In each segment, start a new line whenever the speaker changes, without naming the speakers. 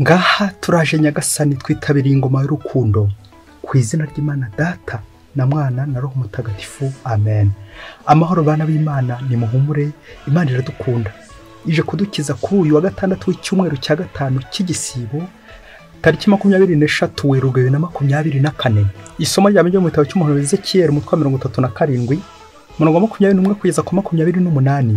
Ngaha turaje Nyagasani, twitabiriye ingoma y'urukundo. Ku izina ry'Imana Data na Mwana na Roho Mutagatifu, amen. Amahoro bana b'Imana, nimuhumure, Imana iradukunda. Ije kudukiza kuri uyu wa gatandatu w'icyumweru cya gatanu cy'igisibo, tariki 23 Werurwe 2024. Isomo rya mbere mu gitabo cy'umuhanuzi Ezekiyeli, umutwe wa 37, umurongo wa 21 kugeza ku 28.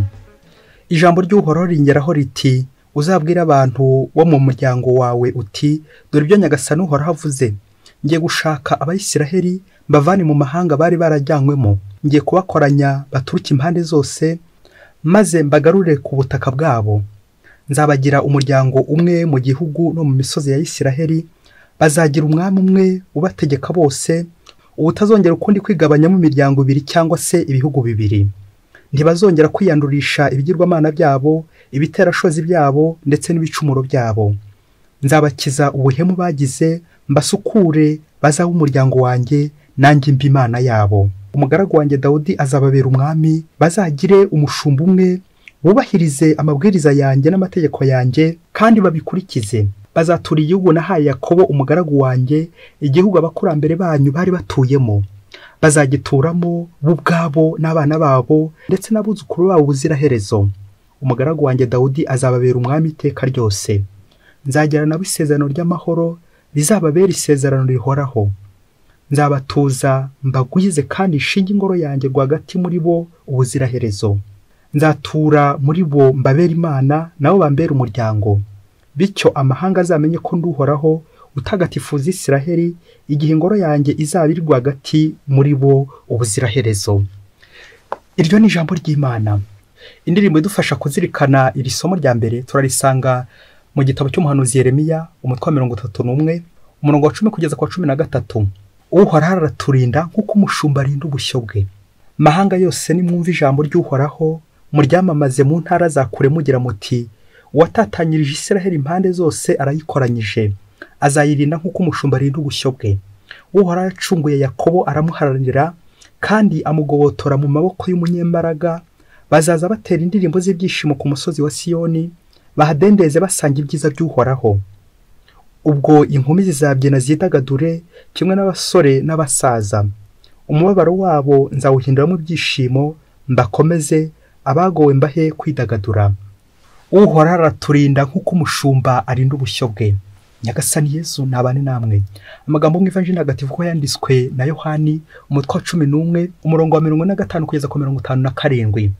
Ijambo ry'Uhoraho ringeraho riti: uzabwira abantu bo mu muryango wawe uti, dore ibyo Nyagasani Uhoraho avuze, ngiye gushaka Abayisiraheli mbavane mu mahanga bari barajyanywemo, ngiye kubakoranya baturuke impande zose, maze mbagarure ku butaka bwabo. Nzabagira umuryango umwe mu gihugu no mu misozi ya Isiraheli, bazagira umwami umwe ubategeka bose, ubutazongera ukundi kwigabanyamo imiryango ibiri cyangwa se ibihugu bibiri. Ntibazongera kwiyandurisha ibigirwamana byabo, ibiterashozi byabo ndetse n'ibicumuro byabo. Nzabakiza ubuhemu bagize, mbasukure, bazabe umuryango wanjye, nanjye mbe Imana yabo. Umugaragu wanjye Dawudi azababera umwami, bazagire umushumba umwe, bubahirize amabwiriza yanjye n'amategeko yanjye kandi babikurikize. Bazatura igihugu nahaye Yakobo umugaragu wanjye, igihugu abakurambere banyu bari batuyemo. Bazagituramo bo ubwabo n'abana babo ndetse n'abuzukuru babo ubuziraherezo. Umugaragu wanjye Dawudi azababera umwami iteka ryose. Nzagirana nabo isezerano ry'amahoro, rizababera isezerano rihoraho. Nzabatuza mbagwize kandi nshinge ingoro yanjye rwagati muri bo ubuziraherezo. Nzatura muri bo mbabera Imana, nabo bambera umuryango. Bityo amahanga azamenye ko ndi Uhoraho utagatifuza Isiraheli, igihe ingoro yanjye izaba iri rwagati muri bo ubuziraherezo. Iryo ni ijambo ry'Imana. Indirimbo idufasha kuzirikana iri somo rya mbere turarisanga mu gitabo cy'umuhanuzi Yeremiya, umutwe wa 31, umurongo wa 10 kugeza ku wa 13. Uhoraho araturinda nk'uko umushumba arinda ubushyo bwe. Mahanga yose nimwumve ijambo ry'Uhoraho, muryamamaze mu ntara za kure mugira muti: uwatatanyirije Isiraheli impande zose arayikoranyije, azayirinda nk'uko umushumba arinda ubushyo bwe. Uhoraho yacunguye Yakobo aramuharanira, kandi amugobotora mu maboko y'umunyembaraga. Bazaza batera indirimbo z'ibyishimo ku musozi wa Siyoni, bahadendeze basanga ibyiza by'Uhoraho. Ubwo inkumi zizabyina zidagadure kimwe n'abasore n'abasaza. Umubabaro wabo nzawuhinduramo ibyishimo, mbakomeze, abagowe mbahe kwidagadura. Uhoraho araturinda nk'uko umushumba arinda ubushyo bwe. Nyagasani Yezu nabane namwe. Amagambo mu Ivanjiri Ntagatifu uko yanditswe na Yohani, umutwe wa 11, umurongo wa 45 kugeza ku 57.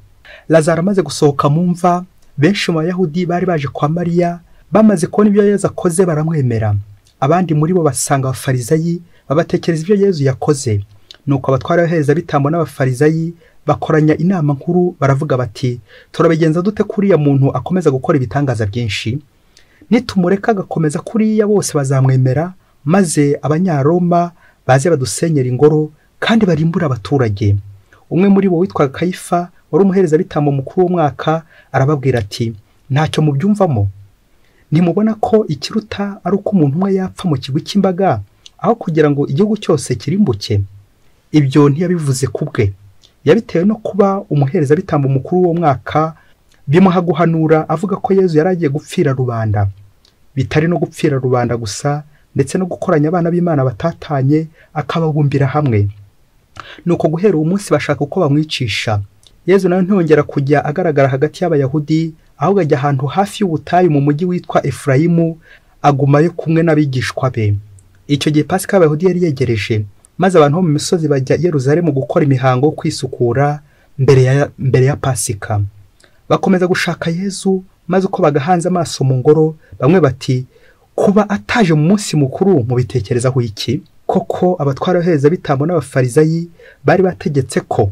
Lazaro amaze gusohoka mu mva, benshi mu Bayahudi bari baje kwa Mariya, bamaze kubona ibyo Yezu akoze baramwemera. Abandi muri bo basanga Abafarizayi, babatekereza ibyo Yezu yakoze. Nuko abatwara b'abaherezabitambo n'Abafarizayi bakoranya inama nkuru, baravuga bati: turabigenza dute kuriya muntu akomeza gukora ibitangaza byinshi? Nitumureka agakomeza kuriya bose bazamwemera, maze Abanyaroma baze badusenyera ingoro kandi barimbura abaturage. Umwe muri bo witwaga Kayifa, wari umuherezabitambo mukuru w'umwaka, arababwira ati: ntacyo mubyumvamo? Ntimubona ko ikiruta ari uko umuntu umwe yapfa mu kigwi cy'imbaga, aho kugira ngo igihugu cyose kirimbuke? Ibyo ntiyabivuze ku bwe, yabitewe no kuba umuherezabitambo mukuru w'uwo mwaka, bimuha guhanura avuga ko Yezu yari agiye gupfira rubanda. Bitari no gupfira rubanda gusa, ndetse no gukoranya abana b'Imana batatanye akababumbira hamwe. Nuko guhera uwo munsi bashaka uko bamwicisha. Yezu nawe ntiyongera kujya agaragara hagati y'Abayahudi, ahubwo ajya ahantu hafi y'ubutayu mu mujyi witwa Efurayimu, agumayo kumwe n'abigishwa be. Icyo gihe Pasika y'Abayahudi yari yegereje, maze abantu bo mu misozi bajya i Yerusalemu gukora imihango yo kwisukura mbere ya Pasika. Bakomeza gushaka Yezu, maze uko bagahanze amaso mu ngoro, bamwe bati: kuba ataje mu munsi mukuru mubitekerezaho iki? Koko abatwara b'abaherezabitambo n'Abafarizayi bari bategetse ko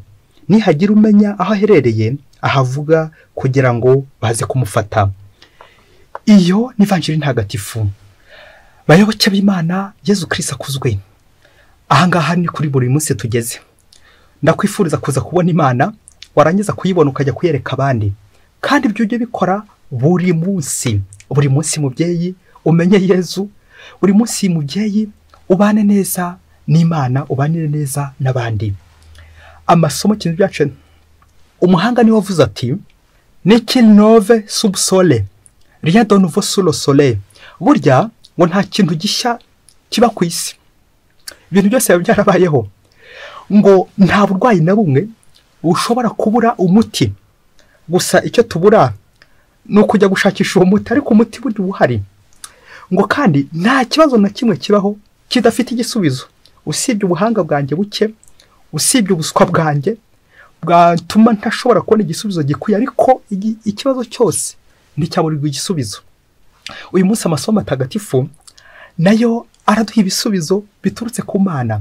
nihagira umenya aho aherereye ahavuga, kugira ngo baze kumufata. Iyo ni Ivanjiri Ntagatifu. Bayoboke b'Imana, Yezu Kristo akuzwe. Ahangaha ni kuri buri munsi tugeze. Ndakwifuriza kuza kubona Imana, warangiza kuyibona ukajya kuyereka abandi. Kandi ibyo ujye bikora buri munsi. Buri munsi mubyeyi umenye Yezu, buri munsi mubyeyi ubane neza n'Imana, ubanire neza n'abandi. Amasomo kintu byacu. Umuhanga niwe wavuze ati: Niki nove sub sole, rien de nouveau sous le soleil. Burya ngo nta kintu gishya kiba ku isi, ibintu byose biba byarabayeho. Ngo nta burwayi na bumwe bushobora kubura umuti, gusa icyo tubura ni ukujya gushakisha uwo muti, ariko umuti burya uba uhari. Ngo kandi nta kibazo na kimwe kibaho kidafite igisubizo, usibye ubuhanga bwanjye buke, usibye ubuswa bwanjye bwatuma ntashobora kubona igisubizo gikwiye, ariko ikibazo cyose nticyaburirwa igisubizo. Uyu munsi amasomo matagatifu nayo araduha ibisubizo biturutse ku Mana.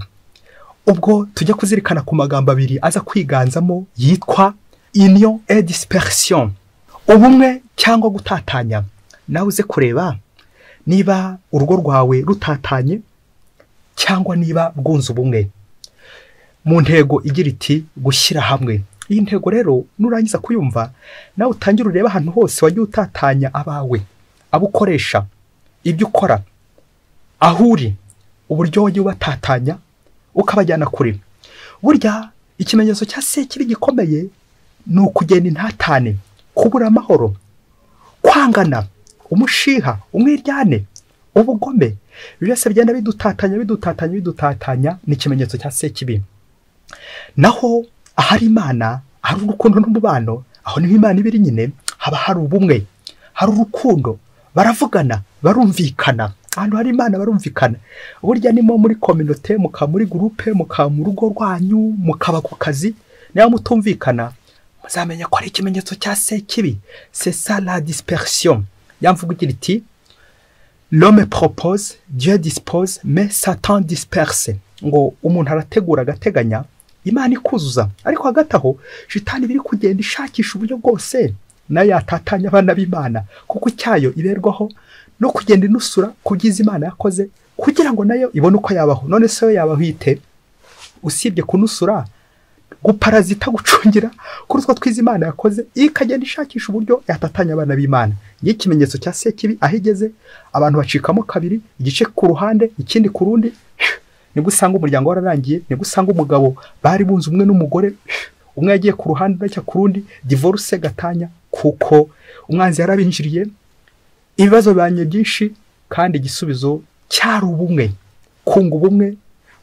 Ubwo tujya kuzirikana ku magambo abiri aza kwiganzamo yitwa union et dispersion, ubumwe cyangwa gutatanya. Nawe uze kureba niba urugo rwawe rutatanye cyangwa niba rwunze ubumwe, mu ntego igira iti gushyira hamwe. Iyi ntego rero nurangiza kuyumva, nawe utangire urebe ahantu hose wagiye utatanya abawe, abo ukoresha, ibyo ukora, aho uri, uburyo wagiye ubatatanya ukabajyana kure. Burya ikimenyetso cya sekibi gikomeye ni ukugenda intatane, kubura amahoro, kwangana, umushiha, umwiryane, ubugome. Byose bigenda bidutatanya bidutatanya bidutatanya, ni ikimenyetso cya sekibi. Naho ahari Imana, hari urukundo n'umubano, aho niho Imana iba iri nyine, haba hari ubumwe, hari urukundo, baravugana, barumvikana. Ahantu hari Imana barumvikana. Burya nimo muri communauté, mukaba muri groupe, mukaba mu rugo rwanyu, mukaba ku kazi, niba mutumvikana muzamenya ko ari ikimenyetso cya sekibi. C'est ça la dispersion. Yamvuga igira iti l'homme propose, Dieu dispose, mais Satan disperse. Ngo umuntu arategura agateganya, Imana ikuzuza, ariko hagati aho shitani biri kugenda ishakisha uburyo bwose nayo yatatanya abana b'Imana, kuko icyayo iberwaho no kugenda inusura ku byiza Imana yakoze kugira ngo nayo ibone uko yabaho. None se yo yabaho ite usibye kunusura, guparazita, gucungira kuri utwo twiza Imana yakoze, ikagenda ishakisha uburyo yatatanya abana b'Imana. Ikimenyetso cya sekibi aho igeze, abantu bacikamo kabiri, igice ku ruhande ikindi ku rundi. Nibwo usanga umuryango wararangiye, nibwo usanga umugabo bari bunze umwe n'umugore, umwe yagiye ku ruhande ajya ku rundi, divorce, gatanya, kuko umwanzi yarabinjiriye. Ibibazo bibanye byinshi, kandi igisubizo cyari ubumwe, kunga ubumwe,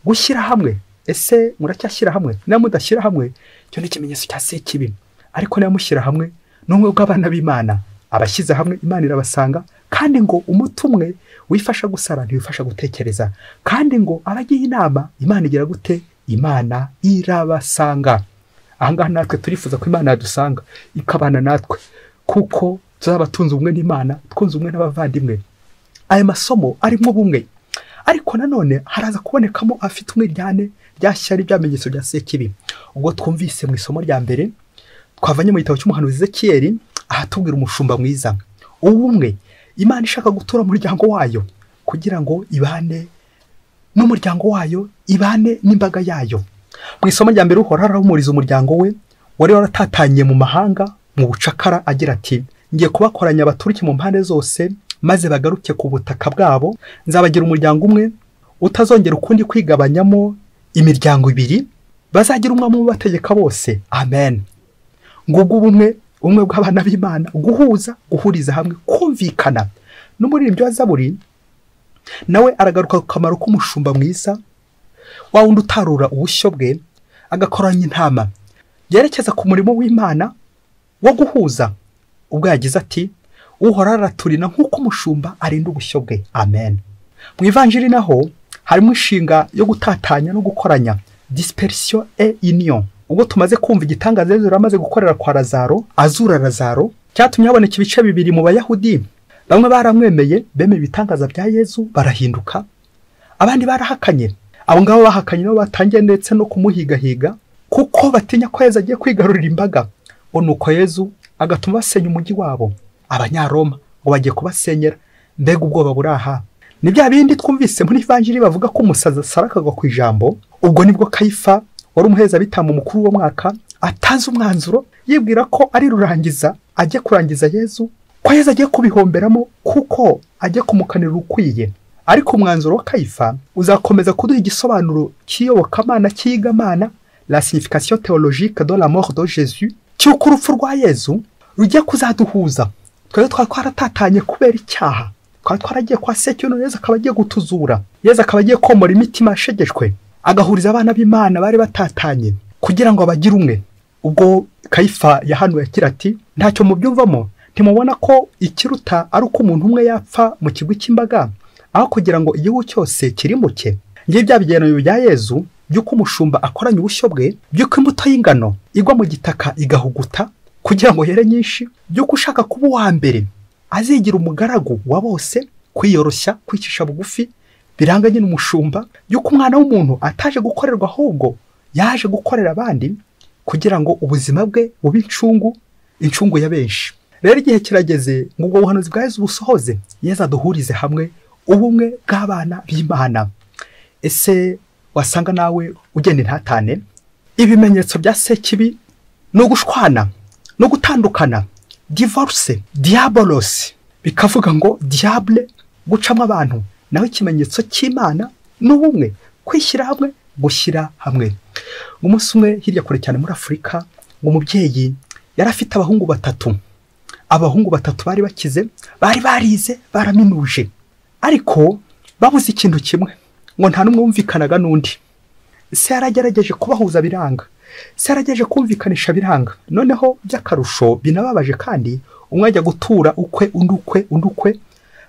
gushyira hamwe. Ese muracyashyira hamwe? Niba mudashyira hamwe, icyo ni ikimenyetso cya sekibi. Ariko niba mushyira hamwe, n'umwe bw'abana b'Imana abashyize hamwe, Imana irabasanga. Kandi ngo umuti umwe wifasha gusara ntiwifasha gutekereza, kandi ngo abagiye inama Imana igira gute? Imana irabasanga. Ahangaha natwe turifuza ko Imana yadusanga ikabana natwe, kuko tuzaba tunze ubumwe n'Imana, twunze ubumwe n'abavandimwe. Aya masomo arimo ubumwe, ariko nanone haraza kubonekamo afite umwiryane, rya shyari, byamenyetso bya sekibi. Ubwo twumvise mu isomo rya mbere twavanye mu gitabo cy'umuhanuzi Ezekiyeli, ahatubwira umushumba mwiza, ubumwe, Imana ishaka gutura umuryango wayo kugira ngo ibane n'umuryango wayo, ibane n'imbaga yayo. Mu isomo rya mbere Uhoraho arahumuriza umuryango we wari waratatanye mu mahanga mu bucakara, agira ati ngiye kubakoranya abaturuke mu mpande zose, maze bagaruke ku butaka bwabo, nzabagira umuryango umwe utazongera ukundi kwigabanyamo imiryango ibiri, bazagira umwe mu bategeka bose. Amen. Ngubwo ubumwe, ubumwe bw'abana b'Imana, guhuza, guhuriza hamwe, kumvikana. N'umuririmbyi wa Zaburi nawe aragaruka ku kamaro k'umushumba mwiza, wa wundi utarura ubushyo bwe agakoranya intama, yerekeza ku murimo w'Imana wo guhuza. Ubwo yagize ati Uhoraho araturina nk'uko umushumba arinda ubushyo bwe. Amen. Mu ivanjiri naho harimo inshinga yo gutatanya no gukoranya, dispersion et union. Ubwo tumaze kumva igitangaza Yezu amaze gukorera kwa Lazaro, azura Lazaro, cyatumye haboneka ibice bibiri mu Bayahudi. Bamwe baramwemeye, bemeye ibitangaza bya Yezu barahinduka, abandi barahakanye. Abo ngabo bahakanye nabo batangiye ndetse no kumuhigahiga, kuko batinya ko Yezu agiye kwigarurira imbaga. Nuko Yezu agatuma basenya umujyi wabo, Abanyaroma ngo bagiye kubasenyera. Mbega ubwoba buraha! Ni bya bindi twumvise muri ivanjiri bavuga ko umusazi asara akagwa ku ijambo. Ubwo nibwo Kayifa wari umuhezabitambo mukuru w'uwo mwaka atanze umwanzuro, yibwira ko ari rurangiza ajye kurangiza Yezu, ko Yezu agiye kubihomberamo kuko ajye kumukanira ukwiye. Ariko umwanzuro wa Kayifa uzakomeza kuduha igisobanuro cy'iyobokamana, cy'iyigamana, la signification théologique de la mort de Jésus, cy'uko urupfu rwa Yezu rujya kuzaduhuza twari twaratatanye kubera icyaha. Twaba twaragiye kwa Sekibi, none Yezu akaba agiye gutuzura. Yezu akaba agiye komora imitima yashegeshwe, agahuriza abana b'Imana bari batatanye kugira ngo abagire umwe. Ubwo Kayifa yahanuye agira ati ntacyo mubyumvamo, ntimubona ko ikiruta ari uko umuntu umwe yapfa mu kigwi cy'imbaga aho kugira ngo igihugu cyose kirimuke. Ngiye bya bigereranyo bya Yezu by'uko umushumba akoranya ubushyo bwe, by'uko imbuto y'ingano igwa mu gitaka igahuguta kugira ngo yere nyinshi, by'uko ushaka kuba uwa mbere azigira umugaragu wa bose, kwiyoroshya, kwicisha bugufi biranga nyine umushumba, by'uko umwana w'umuntu ataje gukorerwa ahubwo yaje gukorera abandi kugira ngo ubuzima bwe bube incungu, incungu ya benshi. Rero igihe kirageze ngo ubwo buhanuzi bwa Yezu busohoze, Yezu aduhurize hamwe ubumwe bw'abana b'Imana. Ese wasanga nawe ugenda intatane? Ibimenyetso bya Sekibi ni ugushwana no gutandukana, divorce, diabolos, bikavuga ngo diable, gucamo abantu. Naho ikimenyetso cy'Imana ni ubumwe, kwishyira hamwe, gushyira hamwe. Umunsi umwe hirya kure cyane muri Afurika, ngo umubyeyi yari afite abahungu batatu. Abahungu batatu bari bakize, bari barize, baraminuje, ariko babuze ikintu kimwe, ngo nta n'umwe wumvikanaga n'undi. Se yaragerageje kubahuza biranga, se yaragerageje kumvikanisha biranga. Noneho by'akarusho binababaje kandi, umwe ajya gutura ukwe, undi ukwe, undi ukwe,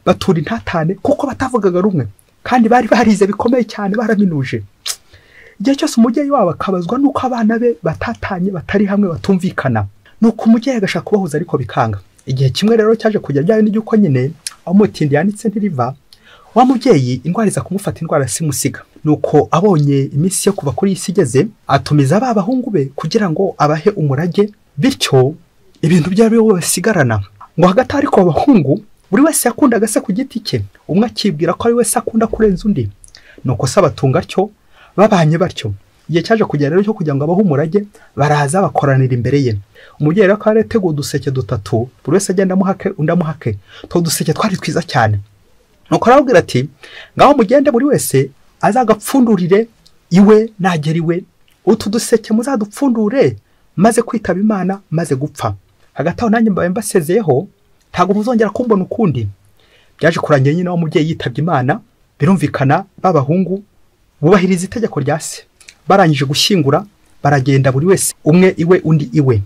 batura intatane kuko batavugaga rumwe, kandi bari barize bikomeye cyane, baraminuje. Igihe cyose umubyeyi wabo akabazwa nuko abana be batatanye, batari hamwe, batumvikana. Nuko umubyeyi agashaka kubahuza ariko bikanga. Igihe kimwe rero cyaje kujya byayo n'ibyuko nyine aho umutindi yanitse ntiriva, wa mubyeyi indwara iza kumufata, indwara simusiga. Nuko abonye iminsi yo kuva kuri iyi si igeze, atumiza ba bahungu be kugira ngo abahe umurage, bityo ibintu byabo basigarana. Ngo hagati ariko abahungu buri wese yakundaga se ku giti cye, umwe akibwira ko ari wese akunda kurenza undi. Nuko se abatunga atyo, babanye batyo. Igihe cyaje kugera rero cyo kugira ngo abahe umurage, baraza bakoranira imbere ye. Umubyeyi rero akaba yarateguye uduseke dutatu, buri wese agenda amuhake undi amuhake. Utwo duseke twari twiza cyane. Nuko arababwira ati ngaho mugende buri wese azagapfundurire iwe nagera iwe, utu duseke muzadupfundure maze kwitaba Imana, maze gupfa. Hagati aho nanjye mbaye mbasezeyeho, ntabwo muzongera kumbona ukundi. Byaje kurangira nyine wa mubyeyi yitabye Imana. Birumvikana b'abahungu bubahiriza itegeko rya se, barangije gushyingura baragenda buri wese umwe iwe undi iwe.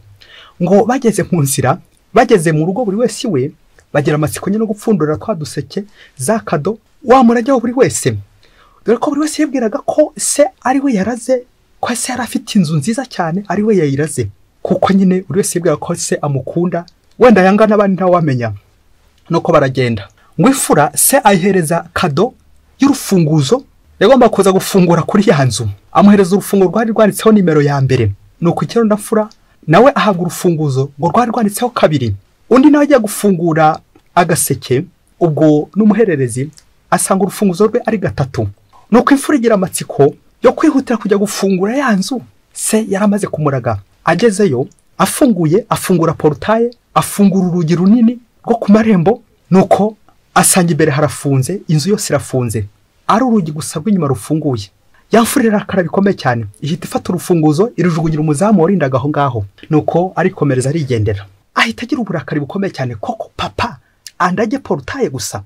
Ngo bageze mu nzira, bageze mu rugo buri wese iwe, bagira amatsiko nyine no gupfundura twa duseke za kado wa murage wa buri wese. Dore ko buri wese yibwiraga ko se ari we yaraze, ko se yari afite inzu nziza cyane ari we yayiraze, kuko nyine buri wese yibwiraga ko se amukunda, wenda yanga n'abandi ntawamenya. Nuko baragenda, ngo imfura se ayihereza kado y'urufunguzo yagomba kuza gufungura kuri ya nzu. Amuhereza urufunguzo rwari rwanditseho nimero ya mbere. Nuko ikirondamfura nawe ahabwa urufunguzo ngo rwari rwanditseho kabiri. Undi nawe ajya gufungura agaseke, ubwo n'umuhererezi asanga urufunguzo rwe ari gatatu. Nuko imfura igira amatsiko yo kwihutira kujya gufungura ya nzu se yaramaze kumuraga. Agezeyo afunguye, afungura portaye, afungura urugi runini rwo ku marembo. Nuko asanga imbere harafunze, inzu yose irafunze, ari urugi gusa rw'inyuma rufunguye. Ya mfura irakara bikomeye cyane, ihita ifata urufunguzo irujugunyira umuzamu warindaga aho ngaho. Nuko arikomereza arigendera. Ahita agira uburakari bukomeye cyane, koko papa andage portaye gusa,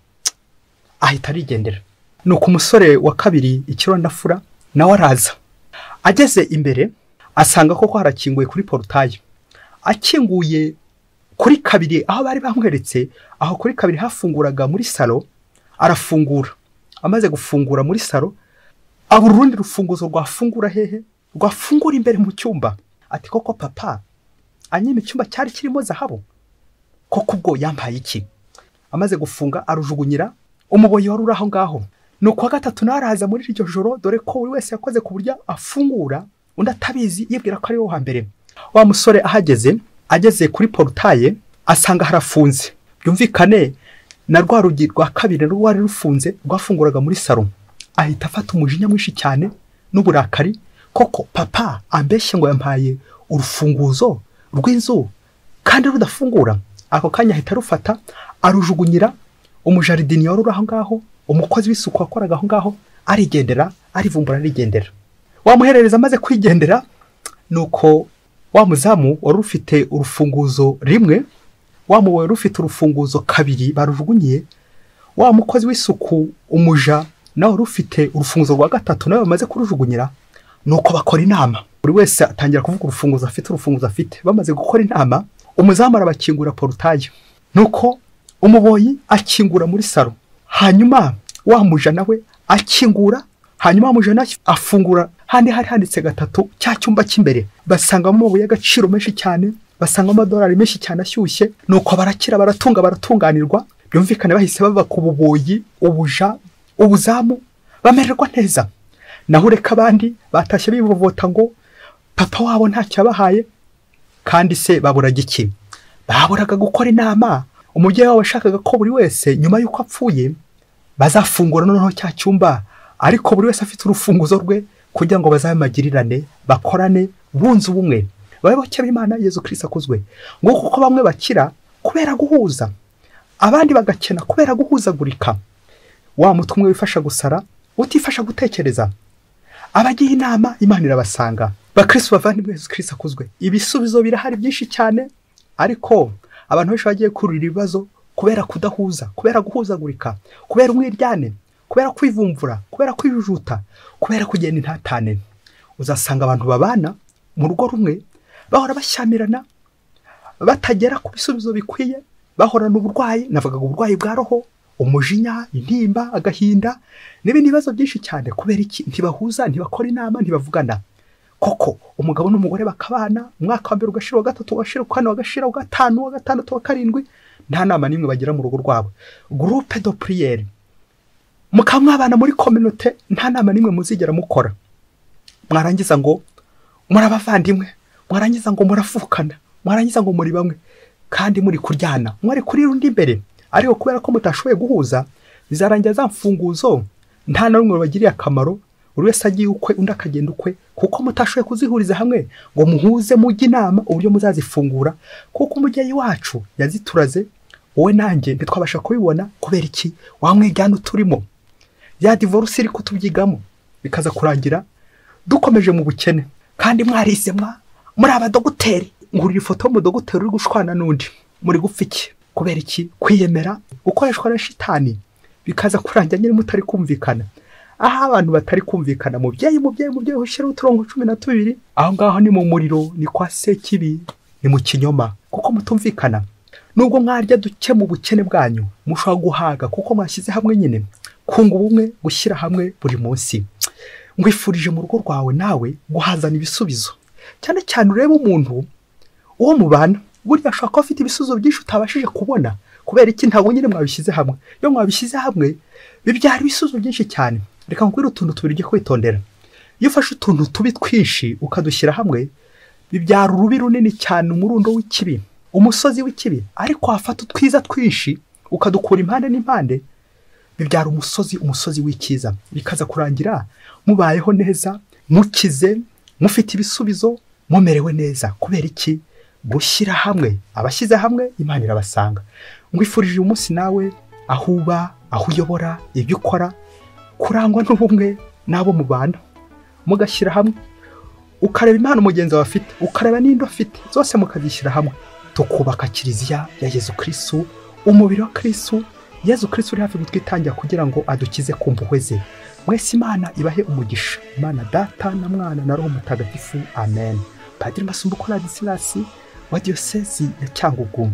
ahita arigendera. Nuko umusore wa kabiri ikirondafura nawe araza, ageze imbere asanga koko harakinguye kuri portaye. Akinguye kuri kabiri aho bari bamweretse, aho kuri kabiri hafunguraga muri salo, arafungura. Amaze gufungura muri salo, abura urundi rufunguzo rwafungura hehe, rwafungura imbere mu cyumba. Ati koko papa anyima icyumba cyari kirimo zahabu, koko ubwo yampaye iki? Amaze gufunga arujugunyira umuboyi wari uri aho ngaho. Nuko wa gatatu nawe araza muri iryo joro, dore ko buri wese yakoze ku buryo afungura undi atabizi, yibwira ko ari we wa mbere. Wa musore ahageze, ageze kuri portaye asanga harafunze. Byumvikane na rwa rugi rwa kabiri rwari rufunze rwafunguraga muri salo. Ahita afata umujinya mwinshi cyane n'uburakari, koko papa ambeshye ngo yampaye urufunguzo rw'inzu kandi rudafungura. Ako kanya ahita arufata arujugunyira umujaridini wari uri aho ngaho, umukozi w'isuku wakoraga aho ngaho, arigendera, arivumbura, arigendera. Wamuherereza amaze kwigendera, nuko wa muzamu wari ufite urufunguzo rimwe, wa muboyi wari ufite urufunguzo kabiri barujugunyiye, Wa mukozi w'isuku umuja nawe rufite urufunguzo rwa gatatu nawe bamaze kurujugunyira. Nuko bakora inama, buri wese atangira kuvuga urufunguzo afite, urufunguzo afite. Bamaze gukora inama, umuzamu arabakingura porutaye, nuko umuboyi akingura muri salo, hanyuma wa muja nawe akingura, hanyuma wa muja nawe afungura handi hari handitse gatatu, cya cyumba cy'imbere. Basangamo amabuye y'agaciro menshi cyane, basangamo amadolari menshi cyane ashyushye. Nuko barakira, baratunga, baratunganirwa. Byumvikane bahise bava ku buboyi, ubuja, ubuzamu, bamererwa neza. Naho ureka abandi batashye bivovota ngo papa wabo ntacyo yabahaye. Kandi se baburaga iki? Baburaga gukora inama. Umubyeyi wabo washakaga ko buri wese nyuma y'uko apfuye bazafungura noneho cya cyumba, ariko buri wese afite urufunguzo rwe, kugira ngo bazamagirirane, bakorane bunze ubumwe. Bayoboke b'Imana, Yezu Kristo akuzwe. Ngo kuko bamwe bakira kubera guhuza, abandi bagakena kubera guhuzagurika. Wa mutwe umwe wifasha gusara, utifasha gutekereza. Abagiye inama Imana irabasanga. Bakristo bavandimwe, Yezu Kristo akuzwe. Ibisubizo birahari byinshi cyane, ariko abantu benshi bagiye kurira ibibazo kubera kudahuza, kubera guhuzagurika, kubera umwiryane, kubera kwivumvura, kubera kwijujuta, kubera kugenda intatane. Uzasanga abantu babana mu rugo rumwe bahora bashyamirana, batagera ku bisubizo bikwiye, bahorana uburwayi, navugaga uburwayi bwa roho, umujinya, intimba, agahinda n'ibindi bibazo byinshi cyane. Kubera iki? Ntibahuza, ntibakora inama, ntibavugana. Koko umugabo n'umugore bakabana, umwaka wa mbere ugashira, wa gatatu ugashira, wa kane ugashira, wa gatanu, wa gatandatu, wa karindwi, nta nama n'imwe bagira mu rugo rwabo. Groupe de prière, mukaba mwabana muri communauté, nta nama n'imwe muzigera mukora. Mwarangiza ngo murabavandimwe, mwarangiza ngo murafukana, mwarangiza ngo muri bamwe, kandi muri kuryana, mwari kuri rundi imbere. Ariko kubera ko mutashoboye guhuza, bizarangira za mfunguzo nta na rumwe bagiriye akamaro, buri wese agiye ukwe, undi akagenda ukwe, kuko mutashoboye kuzihuriza hamwe ngo muhuze, mujye inama uburyo muzazifungura. Kuko umubyeyi wacu yazituraze, wowe nanjye ntitwabasha kubibona. Kubera iki? Wa mwijyana uturimo, ya divorce iri kutubyigamo, bikaza kurangira dukomeje mu bukene. Kandi mwarize muri abadogiteri, ngurira ifoto y'umudogiteri uri gushwana n'undi, muri gupfa iki? Kubera iki? Kwiyemera gukoreshwa na shitani, bikaza kurangira nyine mutari kumvikana. Aho abantu batari kumvikana, mubyeyi mubyeyi mubyeyi, ushyiraho uturongo 12, aho ngaho ni mu muriro, ni kwa sekibi, ni mu kinyoma, kuko mutumvikana. Nubwo mwarya duke mu bukene bwanyu, mushobora guhaga kuko mwashyize hamwe nyine. Kunga ubumwe, gushyira hamwe buri munsi. Ngwifurije mu rugo rwawe nawe guhazana ibisubizo. Cyane cyane urebe umuntu uwo mubana, burya ashobora kuba afite ibisubizo byinshi utabashije kubona. Kubera iki? Ntabwo nyine mwabishyize hamwe. Iyo mwabishyize hamwe bibyara ibisubizo byinshi cyane. Reka nkubwire utuntu tubiri ujye kwitondera. Iyo ufashe utuntu tubi twinshi ukadushyira hamwe, bibyara urubi runini cyane, umurundo w'ikibi, umusozi w'ikibi. Ariko wafata utwiza twinshi ukadukura impande n'impande, bibyara umusozi, umusozi w'ikiza. Bikaza kurangira mubayeho neza, mukize, mufite ibisubizo, mumerewe neza. Kubera iki? Gushyira hamwe. Abashyize hamwe Imana irabasanga. Ngwifurije uyu munsi nawe, aho uba, aho uyobora, ibyo ukora, kurangwa n'ubumwe n'abo mubana, mugashyira hamwe, ukareba impano mugenzi wawe afite, ukareba n'indo afite, zose mukazishyira hamwe, tukubaka kiliziya ya Yezu Kristo, umubiri wa Kristo. Yezu Kristo uri hafi kutwitangira kugira ngo adukize ku mpuhwe ze. Mwese Imana ibahe umugisha. Imana Data na Mwana na Roho Mutagatifu. Amen. Padiri Masumbuko Ladislas wa Diyosezi ya Cyangugu.